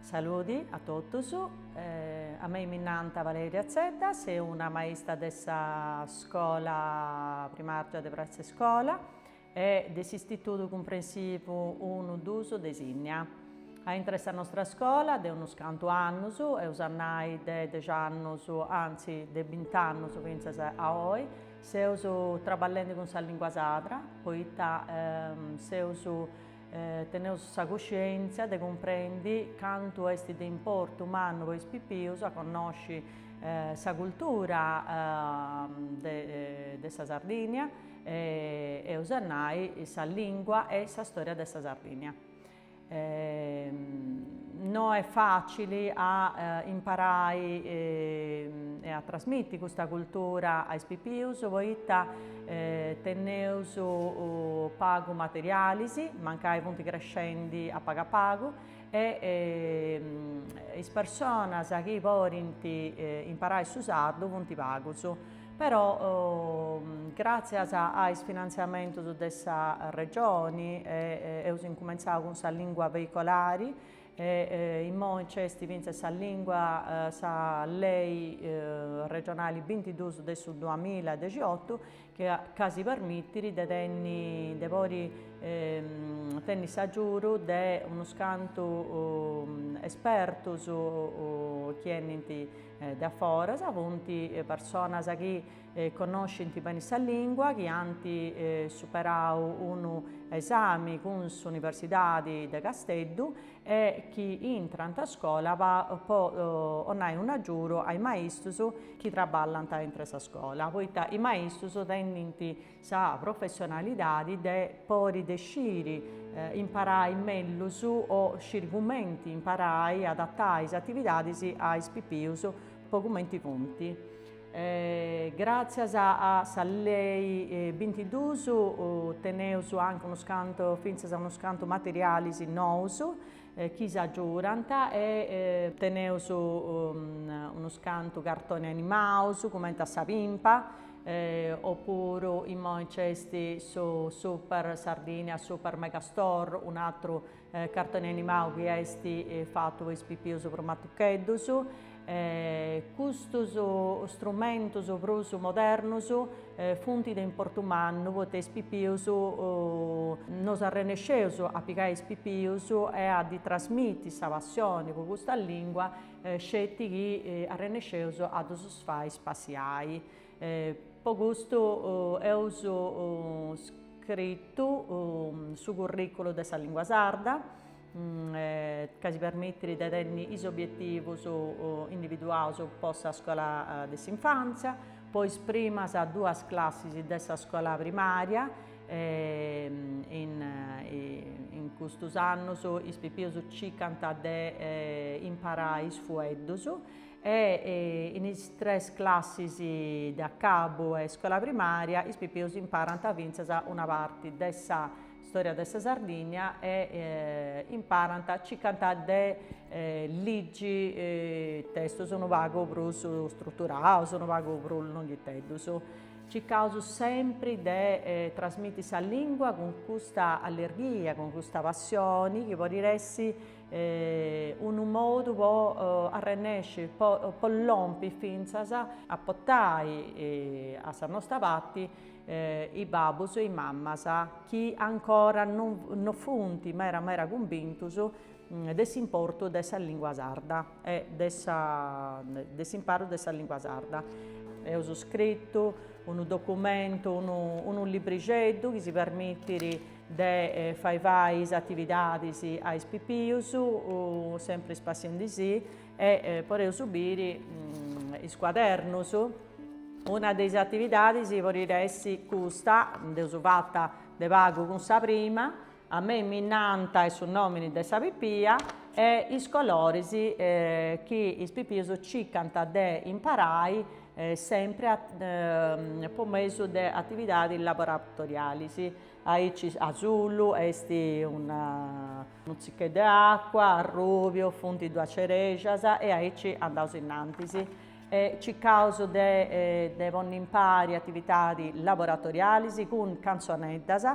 Saludi a totus, a mei mi nant Valeria Zedda, seu una maista de sa scola primàrgia de Pratz'e Scola e de s'Istitudu Cumprensivu unu dus de Sinnia. Aintra 'e sa nostra scola de unus cantu annus, eus a nai de dex'annus, antzi de bint'annus fintzas a oi, seus traballendi cun sa lingua sarda, poita seus Teneus sa cuscièntzia de cumprendi cantu est de importu mannu po is pipius a connosci sa cultura de sa Sardìnnia e eus a nai sa lìngua e sa stòria de sa Sardìnnia. No est fàcili a imparai e a trasmiti custa cultura a is pipius poita teneus pagu materialis, mancai funt crescendi a pagu a pagu, e is personas chi podint imparai su sardu funt pagus. Però gràtzias a is finantziamentus de sa Regioni eus incumentzau cun sa lìngua veicolari e immoi nc'est fintzas sa lìngua, sa lei regionali bintiduus de su duamilla e dexiotu ca si permitit de tenni, de podi tenni s'agiudu de unus cantu espertus chi 'enint de a foras, funt personas chi connoscint beni sa lìngua, chi ant superau unu esami cun s'Universidadi de Casteddu e chi intrant a scola po 'onai un'agiudu a is maistus chi traballant intre sa scola, poita is maistus tenint sa professionalidadi de podi de sciri imparai mellus o sciri cumenti imparai, adatai is atividadis a is pipius po cumenti funt. Gràtzias a sa lei bintiduus teneus anche unus cantu, fintzas unus cantu materialis nous chi s'agiudant e teneus unus cantu cartoni animaus cumenti a sa pimpa opuru immoi nc'est su Super Sardinia Super Megastore, un'atru cartoni animau chi est fatu po is pipius prus matucheddus. Custus strumentus prus modernus funt de importu mannu poita is pipius, nosu arrennesceus a pigai is pipius e a ddi trasmiti sa passioni po custa lingua sceti chi arrennesceus a ddus fai spassiai. Po custu eus scritu su curriculu de sa lingua sarda, ca si permitit de tenni is obietivus individuaus po sa scola de s'infantzia, po is primas duas classis de sa scola primaria, in custus annus is pipius circant de imparai is fueddus e in is tres classis de acabu 'e scola primaria is pipius imparant fintzas una parti de sa Storia de sa Sardigna e imparant, circant de ligi testus unu pagu prus struturaus, unu pagu prus longhiteddus. Circaus sempri de trasmiti sa lingua cun custa allegria, cun custa passioni chi podit essi unu modu po arrennesci, po lompi fintzas a portai a sa nosta parti is babus e is mammas chi ancora non funt mera mera cumbintus de s'importu de sa lingua sarda e de de s'imparu de sa lingua sarda. Eus scritu unu documentu, unu unu librixeddu chi si permitit de fai fai is atividadis a is pipius, sempri spassiendisì e podeus biri is cuadernus. Una de is atividadis podit essi custa, dd'eus fata de pagu cun sa prima, a mei mi nant est su nomini de sa pipia e is coloris chi is pipius circant de imparai sempri po mesu de atividadis laboratorialis. Aici asulu est unu tzicheddu de acua, arrubiu funt duas cerexas e aici andaus innantis. E circaus de de ponni impari atividadis laboratorialis cun cantzoneddas.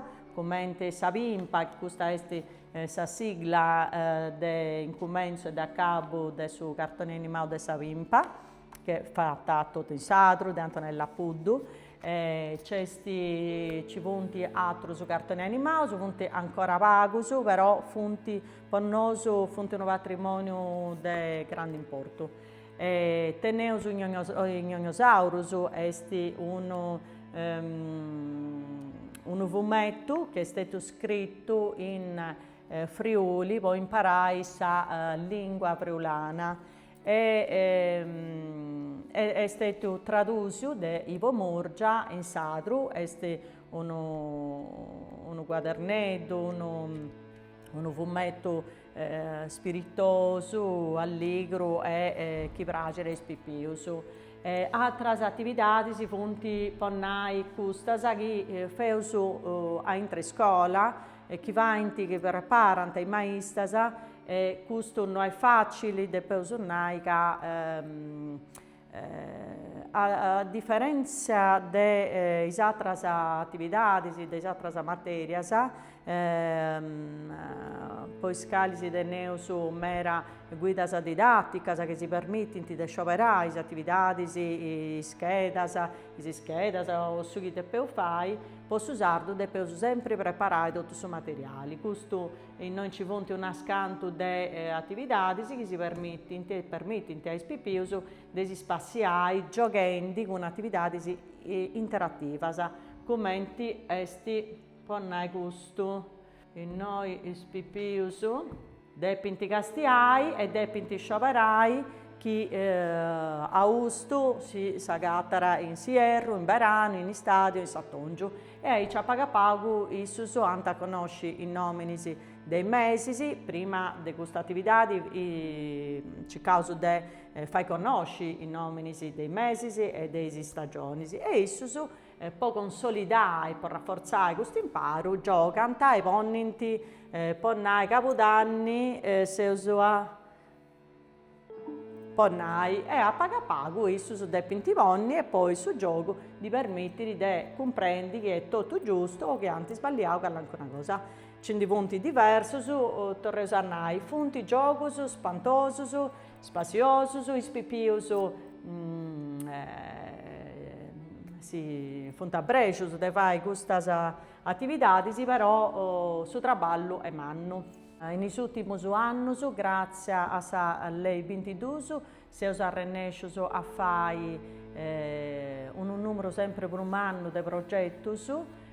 cumenti sa Pimpa, custa est sa sigla de incumentzu e de acabu de su cartoni animau de sa Pimpa, chi est fata totu in sadru de Antonella Puddu, nc'est, nci funt atrus cartoni animaus, funt ancora pagus, però funt po nosu funt unu patrimoniu de grandu importu. Teneus is Gnognosaurus, est unu unu fumetu chi est stetiu scritu in Friuli po imparai sa lingua friulana e est stetiu tradusiu de Ivo Murgia in sadru, est unu unu cuaderneddu, unu unu fumetu spiritosu, alligru e chi praxit a is pipius. Atras atividadis funt, po nai, custas chi feus aintra iscola e chi faint, chi preparant is maistas e custu no est facili, depeus nai ca A diferèntzia de is atras atividadis, de is atras materias, po is calis teneus meda guidas didàticas chi si permitint de scioberai is atividadis, is schedas, is ischedas o su chi depeus fai, po su sardu depeus sempri preparai totu su materiali. Custu Innoi nci funt unas cantu de atividadis chi si permitint e permitint a is pipius de si spassiai gioghendi cun atividadis interativas, cumenti est po nai custu. Innoi is pipius depint castiai e depint scioberai chi austu si s'agatat in s'ierru, in beranu, in istadi o in s'atòngiu E aici a pagu a pagu issus ant a connosci is nòminis de is mesis, prima de custa atividadi circaus de fai connosci is nòminis de is mesis e de is stagionis e issus po consolidai, po rafortzai custu imparu giogant e ponint, po nai, cabudanni seus a Po nai, e a pagu a pagu issus depint ponni e poi su giogu ddi permitit de cumprendi chi est totu giustu o chi ant sballiau calincuna cosa. Nci ndi funt diversus, torreus a nai, funt giogus spantosus, spassiosus, is pipius si funt abrexus de fai custas atividadis, però su traballu est mannu. In is ùrtimus annus, gràtzias a sa lei bintiduus, seus arrennèscius a fai unu nùmeru sempri prus mannu de progetus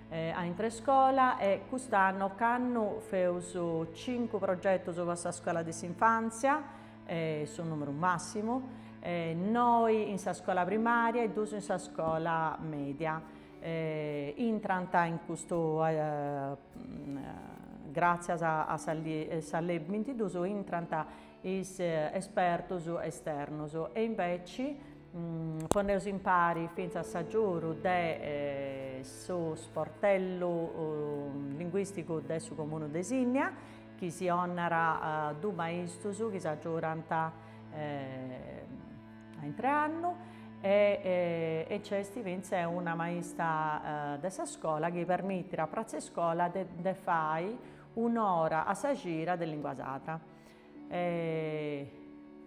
aintra iscola e cust'annu, ocannu, feus cincu progetus po sa scola de s'infàntzia, su nùmeru màssimu, noi in sa scola primària e duus in sa scola mèdia. Intrant in custu, gràtzias a sa lei bintiduus, intrant is espertus esternus e inveci poneus impari fintzas s'agiudu de su sportellu linguisticu de su Comunu de Sinnia chi si 'onat dus maistus chi s'agiudant Aintr'e annu e nc'est fintzas una maista de sa scola chi permitit a pratz'e scola de fai un'ora a sa cida de lingua sarda.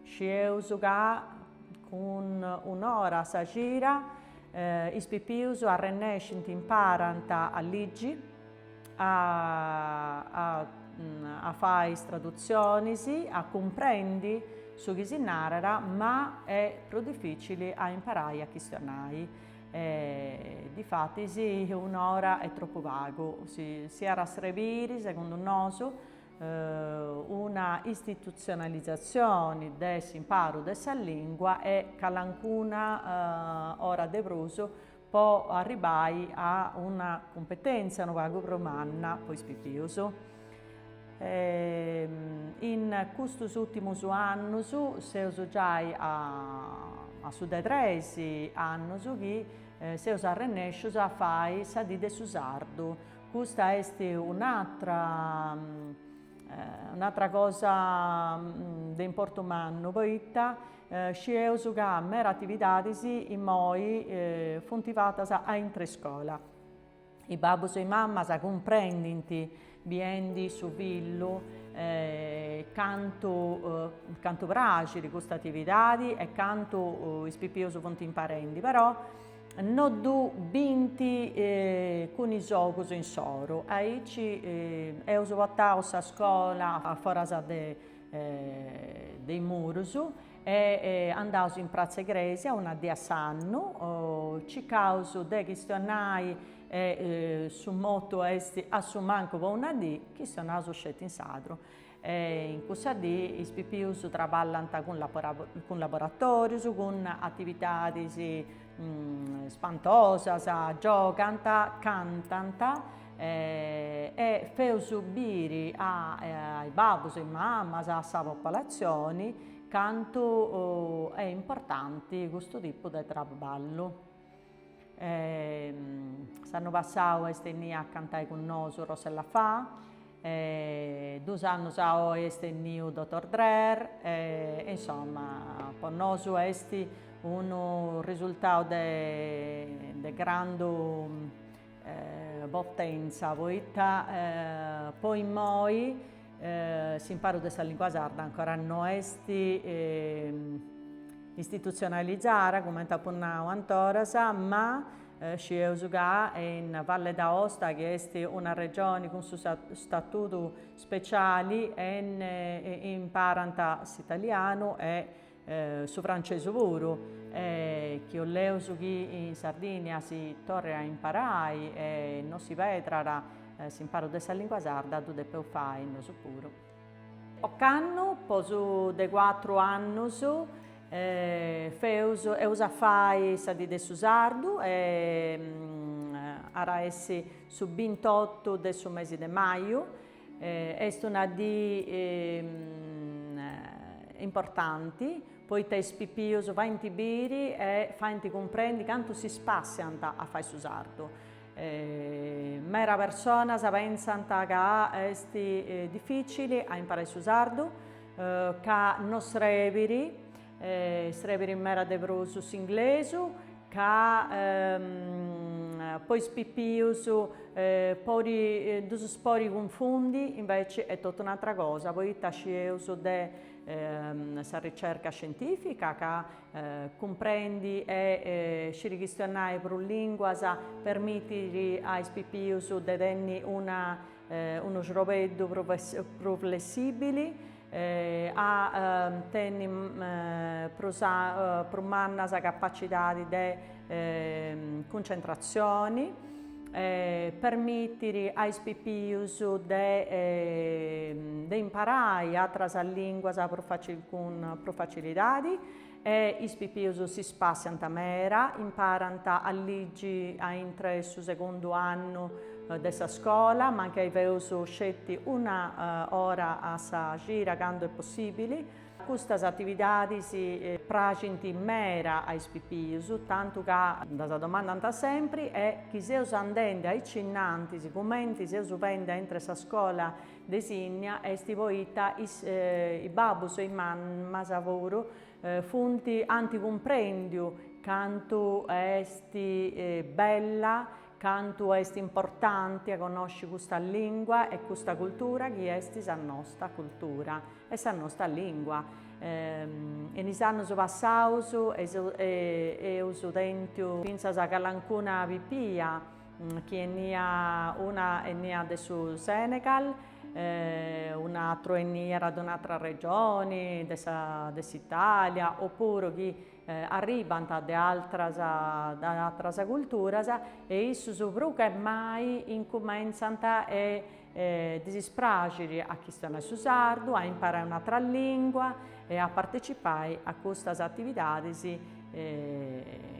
Scieus ca cun un'ora a sa cida is pipius arrennescint, imparant a ligi, a a fai is tradutzionis, a cumprendi su chi si narat, ma est prus dificili a imparai a chistionai. Difatis un'ora est tropu pagu, si iat a srebiri, segundu nosu, una istitutzionalizatzioni de s'imparu de sa lingua e calancuna ora de prus po arribbai a una cumpetèntzia unu pagu prus manna po is pipius. In custus ùrtimus annus seus giai a su de tres annus chi seus arrennèscius a fai sa dì de su sardu. Custa est un'atra un'atra cosa de importu mannu poita Scieus ca meda atividadis immoi funt fatas aintr'e iscola. Is babbus e is mammas cumprendint biendi su fillu cantu cantu praxit custa atividadi e cantu is pipius funt imparendi, però no ddu bint cun is ogus insoru. Aici eus portau sa scola a foras de de is murus e andaus in pratza 'e cresia una dì a s'annu, circaus de chistionai e su motu est a su mancu po una dì, chistionaus sceti in sardu. E in cussa dì is pipius traballant cun cun laboratorius, cun atividadis spantosas, giogant, cantant e feus biri a is babbus, a is mamas, a sa popolatzioni cantu est importanti custu tipu de traballu. S'annu passau est 'ennia a cantai cun nosu Rossella Fà, dus annus a oi est 'enniu Dottor Drer e insoma po nosu est unu risultau de de grandu potenza poita po immoi s'imparu de sa lingua sarda ancora no est istitutzionalizada, cumenti apu nau antoras, ma scieus ca in Valle d'Aosta, chi est una regioni cun su statudu speciali, imparant s'italianu e su francesu puru, e chi 'olleus chi in Sardigna si torrit a imparai e no si perdat s'imparu de sa lingua sarda ddu depeus fai nosu puru. Ocannu po su de cuatru annus feus eus a fai sa dì de su sardu e at a essi su bintotu de su mesi de maju Est una dì importanti poita is pipius faint biri e faint cumprendi cantu si spassiant a fai su sardu. Meda personas pentzant ca est dificili a imparai su sardu, ca no srebit, srebit meda de prus s'inglesu, ca po is pipius podi ddus podit cunfundi, inveci est totu un'atra cosa, poita scieus de sa ricerca scientifica ca cumprendi e sciri chistionai prus linguas permitit a is pipius de tenni una unu xrobeddu prus flessibili a tenni prus prus manna sa capacidadi de cuncentratzioni, permitit a is pipius de de imparai atras linguas prus cun prus facilidadi e is pipius si spassiant meda, imparant a ligi a intre su segundu annu de sa scola, mancai feus sceti una ora a sa cida candu est possibili. Custas atividadis praxint meda a is pipius, tantu ca ddas domandant sempri e chi seus andendi aici innantis cumenti seus fendi a intre sa scola de Sinnia est poita is babbus e is mammas puru funt ant cumprendiu cantu est bella, cantu est importanti a connosci custa lingua e custa cultura chi est sa nosta cultura e sa nosta lingua. In is annus passaus eus tentu fintzas calancuna pipia chi 'eniat una 'eniat de su Senegal, un'atru 'eniat de un'atra regioni de sa de s'Italia, opuru chi arribant de altras de atras culturas e issus prus che mai incumentzant e ddis praxit a chistionai su sardu, a imparai un'atra lingua e a partecipai a custas atividadis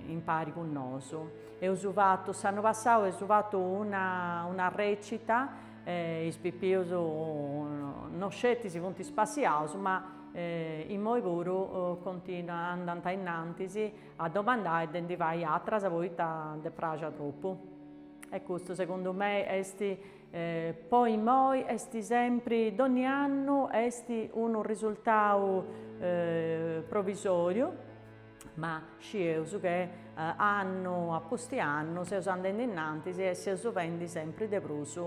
impari cun nosu. Eus fatu, s'annu passau eus fatu una una recita e is pipius no sceti si funt spassiaus ma immoi puru continua andant ainnantis a domandai de ndi fai atras poita ddis praxit tropu. E custu segundu mei est po immoi est sempri donni annu est unu risultau provisoriu. Ma scieus che annu a pusti annu seus andendi innantis e seus fendi sempri de prus.